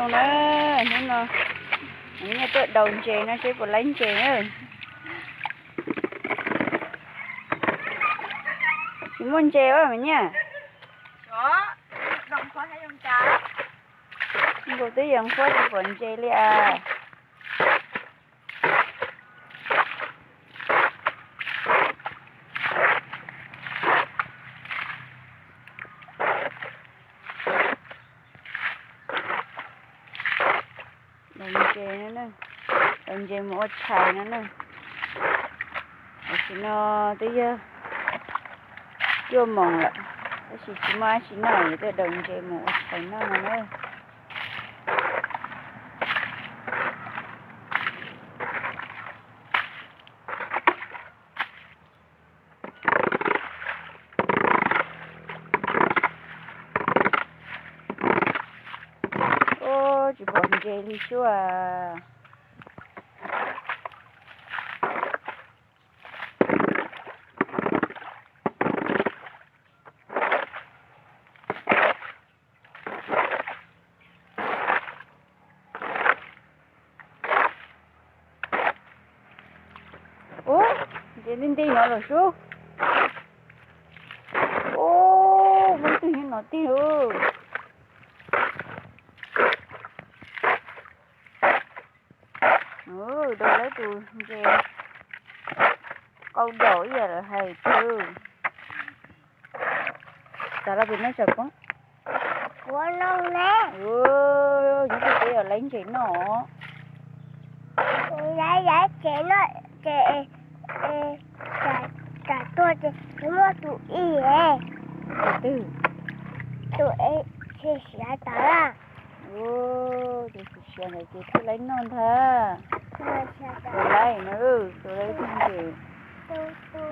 Zoo na, hnub no Nyiaj tuaj daus ntses no seb puas laib ntses na. Tsis muaj ntses ua mas Nyiaj. Nkaus twb yees nqhuab tsis pom ntses li as. Daus ntses no, daus ntses mus ua tshais no na. Tam sim no twb yog cuaj moos lawm, tab sis tsis muaj dab tsi noj, yuav tuaj daus ntses mus ua tshais noj no na. Ub, tsis pom ntses li sub as. Ub, ntses nti nti no lawm sub. Ub, muaj twg nyob no tiag lauj. Daus lawv tus ntses qau daus ib yam lawv hais twb. Xav los pem no tsom poob. Kuv no ne. Nyob twg peb yog laib ntses noj. Laib, laib tsev no, ces tsam tuag ces muaj tus ib. Tus twg? Tus ib, siav tawv. Tus siav ntawd ces thiaj laib noj ntag. Tus laib no, tus laib thiaj ntses.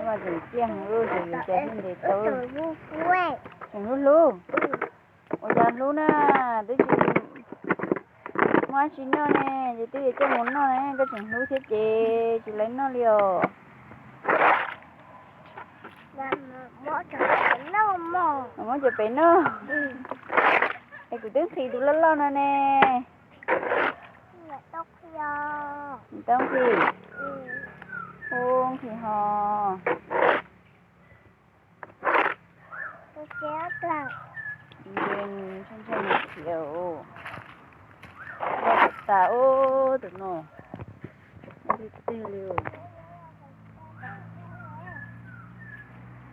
Mas tseem ciaj heev, ces yuav cov thiaj ntes tau. Tseem hlub hlub. Ua cas hlub na, twb tsis muaj dab tsi noj ne, ces twb yuav coj mus noj ne, koj tseem hlub thiab ces tsis laib noj li os. Muab cov pem noj. Es kuv twb nqhis tus loj loj no ne. Tau nqhis. Ub, nqhis ho. Ntshe nws khiav. Loj tas ub tus no. Loj tiag tiag li.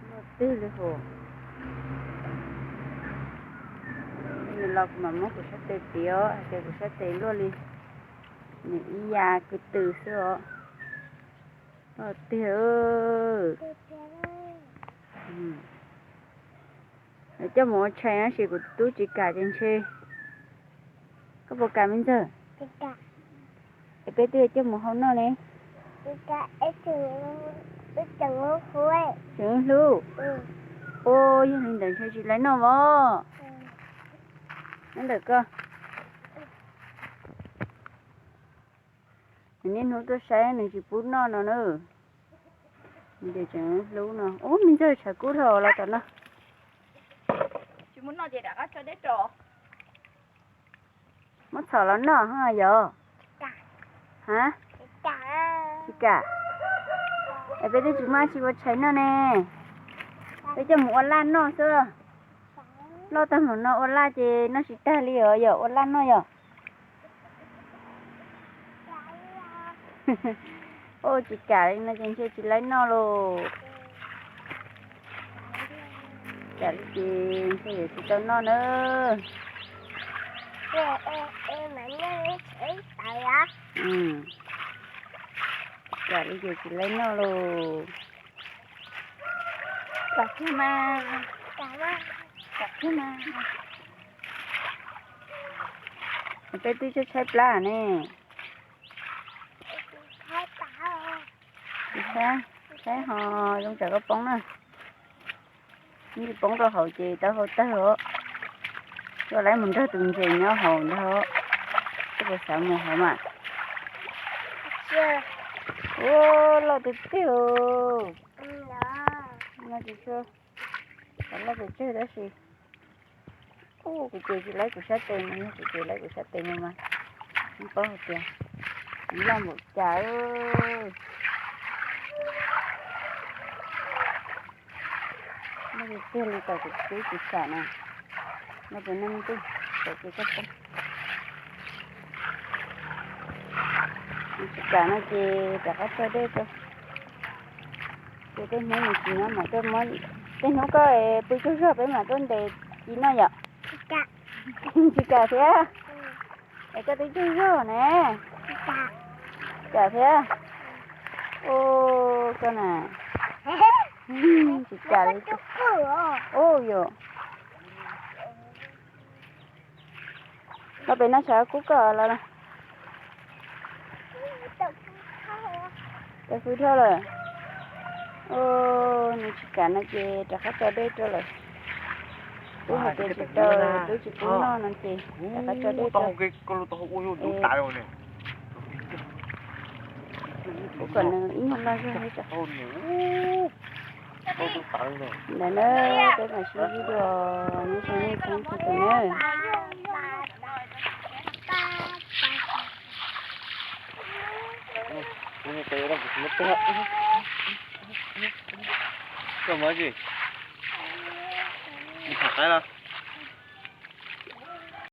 Loj tiag li hos. Nws los kuv mam muab kuv sab tes piav, hais tias kuv sab tes luaj li. Nws ib yam kwv tw xwb os. Loj tiag. Coj mus ua tshais no sis kuv tub tsis kam ces ntshe. Koj puas kam me ntxawg? Es peb twb coj mus hau noj ne. Tseem hlub. Ua yog li ntawd ntshe tsis laib noj os. Nyob ntawm koj. Nws niaj hnub tuaj saib nws tsis pub noj no na. Nws tseem hlub no. Ub, me ntxawg tshav kub dhau los tom no. Muab txhom los noj ho yog? Ha? Tsis kam. Es peb twb tsis muaj dab tsi ua tshais noj ne. Peb coj mus ua laj noj xwb. Loj tag mus no ua laj ces noj tsis tag li os, yog ua laj noj yog. Ua tsis kam li no ces ntshe tsis laib noj lauj. Kam li ces ntshe yuav tsis tau noj na. Tsis kam li ces tsis laib noj lauj. Kam kiag mas, kam kiag mas. Peb twb tshaib tshaib plab ne. Saib, saib ho zoo tsam koj poob na. Nws poob rau hauv ces tau hau tawg os. Koj laib mus nrog tus ntses nyob hauv ntag. Koj puas xav mus hauv mas? Ua loj tiag tiag. No tsis tshua, loj pes tsawg tab sis Kuv ces tsis laiv kuv sab tes no, yog kuv ces laiv kuv sab tes no mas, paub hais tias loj npaum cas. Loj tiag tiag li, tau kuv tub tsis kam na. Loj pem no me tub, tau kuv tub. Tsis kam no ces rov qab tso dej rau. Ces tej hnub nws tsis nyob mam tuaj muab, tej hnub koj pw tsaug zog peb mam tuaj ntes ci noj yom. Tsis kam thiab. Es koj twb tsaug zog ne. Kam thiab. Ua koj na. Tsis kam li. Ua yus. Loj pem no tshav kub koj los. Tau kub dhau lawm. Nws tsis kam no ces rov qab tso dej rau lawm. Tub hais tias tsis tau, tub tsis pub noj no ces rov qab tso dej rau. Kuv kom nws ib nyuag loj zog li. Ntawd na, peb mam sib ntsib dua, nej tsoom mloog txhua tus na. Koj muaj dab tsi? Nws tham qaib los?